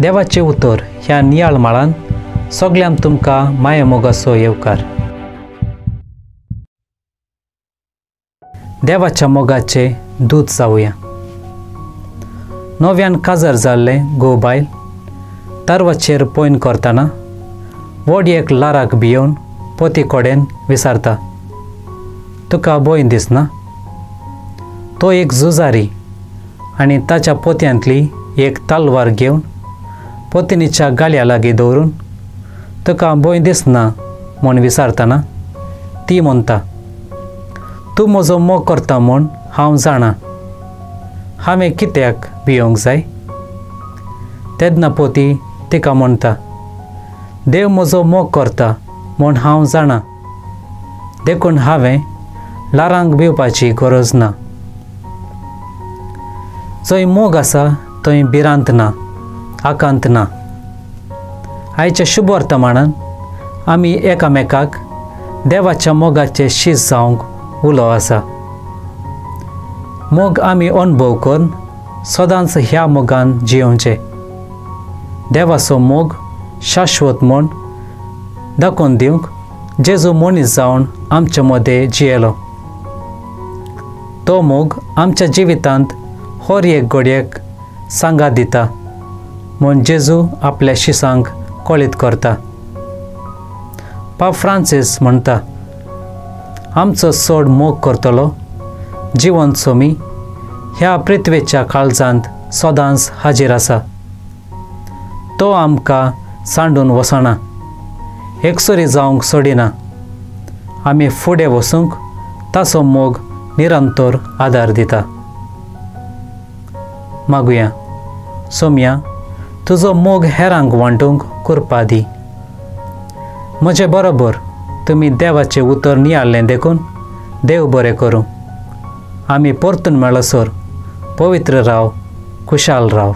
देवाचें उतर ह्या नियाळ माळान सगल्यांक तुमकां माया मोगाचो येवकार. देवाच्या मोगाचे दूत जावया. नव्यान काजार जाल्लें घोव बायल तारवाचेर पॉयन करतना व्हड एक लाराक भियोवन पोती कडेन विचारता, तुका भंय दिसना? तो एक झुजारी आनी ताच्या पोत्यांतली एक तलवार घेवन पोतिनीच्या गाळ्या लागीं दवरून तुका भंय दिसना म्हूण विचारतना ती म्हणटा, तूं म्हजो मोग करता म्हूण हांव जाणा, हांवें कित्याक भियोंक जाय? तेन्ना पोती तिका म्हणटा, देव म्हजो मोग करता म्हूण हांव जाणा, देखून हांवें लारांक भिवपाची गरज ना. जंय मोग आसा थंय भिरांत ना, आकांत ना. आयच्या शुभ वर्तमानान आमी एकामेकाक देवाच्या मोगाचे शीस जावंक उलो आसा. मोग आमी अणभव करून सदांच ह्या मोगान जियोवचें. देवाचो मोग शाश्वत म्हूण दाखोवन दिवंक जेजू मनीस जावन आमचे मदें जियेलो. तो मोग आमच्या जिवितांत हर एक घडयेक सांगात दिता म्हूण जेजू आपल्या शिसांक कळीत करता. पाप फ्रांसीस म्हणटा, आमचो चड मोग करतलो जिवन सोमी ह्या पृथ्वेच्या काळजांत सदांच हाजीर आसा. तो आमकां सांडून वचना, एकसुरी जावंक सोडिना. आमी फुडें वचूंक ताचो मोग निरंतर आदार दिता. मागुया, सोमया, तुजो मोग हेरांक वांटूंक कृपा दी. म्हजे बरोबर तुमी देवाचें उतर नियाळ्ळें देखून देव बरें करूं. आमी परतून मेळसर पवित्र राव, खुशाल राव.